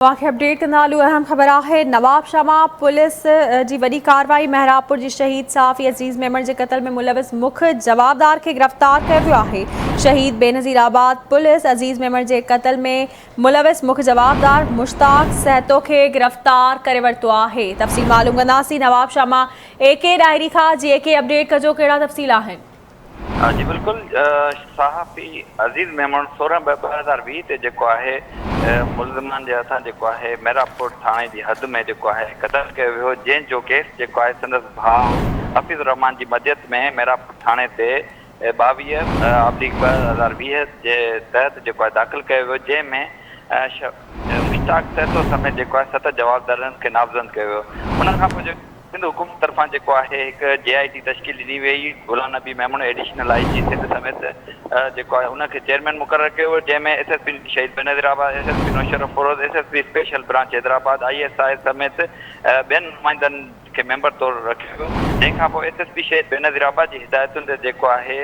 اوهان کي اپڊيٽ ڪندا هلون اهم خبر آهي نوابشاهه مان پوليس جي وڏي ڪارروائي محرابپور جي شهيد صحافي عزيز ميمڻ جي قتل ۾ ملوث مک جوابدار کي گرفتار ڪيو ويو آهي شهيد بينظير آباد پوليس عزيز ميمڻ جي قتل ۾ ملوث مک جوابدار مشتاق سهتو کي گرفتار ڪري ورتو آهي تفصيل معلوم ڪنداسين نوابشاهه مان اي ڪي ڏاهري کان جي اي ڪي اپڊيٽ ڪجو ڪهڙا تفصيل آهن. جي بلڪل صحافي عزيز ميمڻ 16 ٻه 2020 تي جيڪو آهي ملزمان جي هٿان جيڪو آهي محرابپور ٿاڻي جي حد ۾ جيڪو آهي قتل ڪيو ويو جنهن جو ڪيس جيڪو آهي سندس ڀاء حفيظ الرحمان جي مديت ۾ محرابپور ٿاڻي تي 22 آبليڪ 2020 جي تحت جيڪو آهي داخل ڪيو ويو جنهن ۾ مشتاق سهتو سميت جيڪو آهي ست جوابدارن کي نامزد ڪيو ويو ان کان پوء جيڪو سنڌ حڪومت طرفان جيڪو آهي هڪ جي آء ٽي تشڪيل ڏني ويئي، Ghulam Nabi Memon additional I G Sindh سميت جيڪو آهي ان کي چيئرمين مقرر ڪيو ويو، جنهن ۾ S S P Shaheed Benazirabad, S S P Naushahro Feroze, S S P special branch Hyderabad, I S I سميت ٻين نمائندن کي ميمبر طور رکيو ويو، جنهن کان پوء S S P Shaheed Benazirabad جي هدايتن تي جيڪو آهي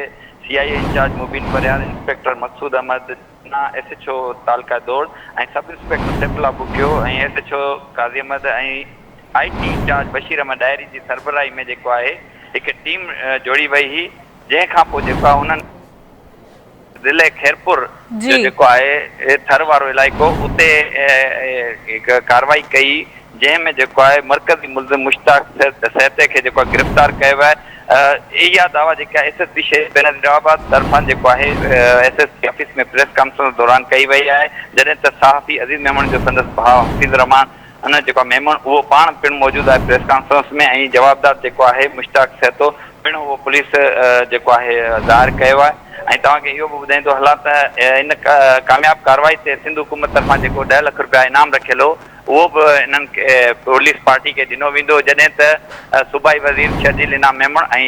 C I A incharge Mubeen Parhiyar, inspector Maqsood Ahmed Channa, S H O taluka Dor ۽ sub inspector Saifullah Bughio ۽ S H O Qazi Ahmed ۽ I T incharge Bashir Ahmed Dahri جي سربراهي ۾ جيڪو آهي هڪ ٽيم جوڙي وئي هئي جنهن کان پوء جيڪو آهي انهن ضلعي خيرپور جو جيڪو آهي ٿر وارو علائقو اتي هڪ ڪارروائي ڪئي جنهن ۾ جيڪو آهي مرڪزي ملزم مشتاق سهتي کي جيڪو آهي گرفتار ڪيو ويو آهي اها دعويٰ جيڪا S S P Shaheed Benazirabad طرفان جيڪو آهي S S P office ۾ press conference دوران ڪئي وئي آهي جڏهن ته صحافي عزيز ميمڻ جو سندس ڀاء حفيظ الرحمان ان جيڪو آهي ميمڻ اهو پاڻ پڻ موجود آهي پريس ڪانفرنس ۾ ۽ جوابدار جيڪو آهي مشتاق سهتو پڻ اهو پوليس جيڪو آهي ظاهر ڪيو آهي ۽ توهان کي اهو به ٻڌائيندو هلان ته ان ڪامياب ڪارروائي تي سنڌ حڪومت طرفان جيڪو 10 لک رپيا انعام رکيل هو اهو به انهن کي پوليس پارٽي کي ڏنو ويندو جڏهن ته صوبائي وزير شرجيل انعام ميمڻ ۽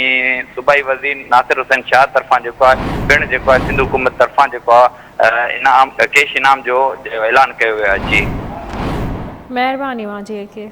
صوبائي وزير ناصر حسين شاهه طرفان جيڪو آهي پڻ جيڪو آهي سنڌ حڪومت طرفان جيڪو آهي انعام ڪيش انعام جو اعلان ڪيو ويو آهي جي. مهرباني اوهان جي اي ڪي.